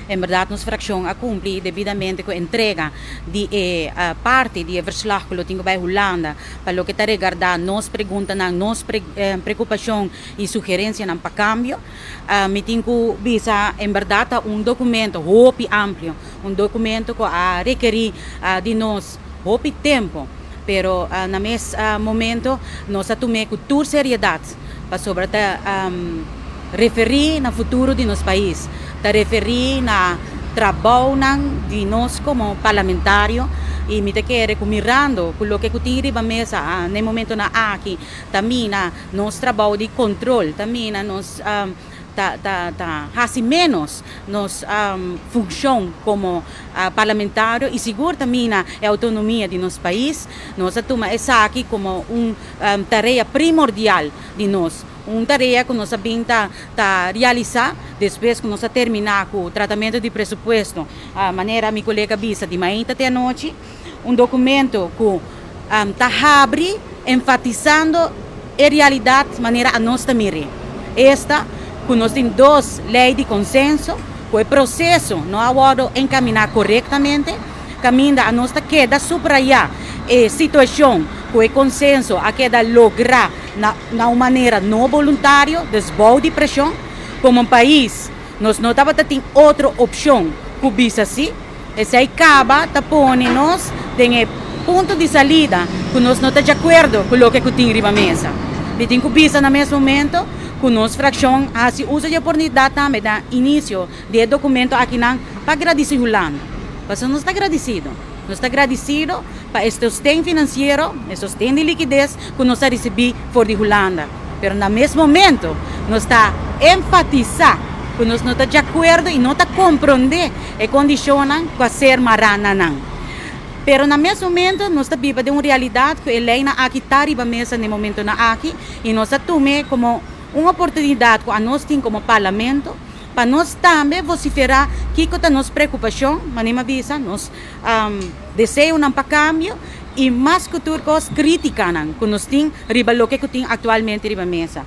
En berdad nos fraccion a cumpli debidamente cu entrega di e parti di e verslag cu lo tin cu bay Hulanda pa loke ta regarda nos preguntanan, nos preocupacion y sugerencianan pa cambio. Mi tin cu bisa en berdad ta un documento hopi amplio, un documento cu a rekeri di nos hopi tempo, pero na mes momento nos a tum'é cu tur seriedad pasobra ta referí na futuro di nos pais, ta referí na trabounan di nos como parlamentario y mi ta kere cu mirando cu loke cu tin riba mesa na e momentonan aki ta mina nos trabou di control, ta mina nos ta ta ta haci menos nos funcion como parlamentario y sigur ta mina e autonomia di nos pais. Nos a tuma esaki como un tarea primordial di nos, un tarea cu nos a bin ta ta realisa despues cu nos a termina cu tratamento di presupuesto, manera mi colega bisa di mainta te anochi, un documento cu ta habri enfatisando e realidad manera anos ta mir'é, esta cu nos tin dos ley di consenso cu e proceso no a wordo encamina corectamente, caminda anos ta keda subraya e situacion cu e consenso a keda logra na na un manera no boluntario, dus bou di presion. Como pais nos no tabata tin otro opcion cu bisa si. Esei caba ta pone nos den e punto di salida cu nos no ta di acuerdo cu loke cu tin riba mesa. Mi tin cu bisa na mes momento cu nos fraccion a haci uso di oportunidad tambe na inicio di e documento akinan pa gradici Hulanda. Pasobra nos ta gradicido. Nos ta gradicido pa e sosten financiero, e sosten di likides cu nos a ricibi for di Hulanda. Pero na mes momento nos ta enfatisa cu nos no ta di acuerdo y no ta compronde e condicionnan cu a ser mará na nan. Pero na mes momento nos ta biba den un realidad cu e leynan aki ta riba mesa na e momentonan aki y nos a tum'e como un oportunidad cu anos tin como Parlamento pa nos tambe vocifera kico ta nos preocupacion, manera mi a bisa, nos deseonan pa cambio y mas cu tur cos criticanan cu nos tin riba loke cu tin actualmente riba mesa.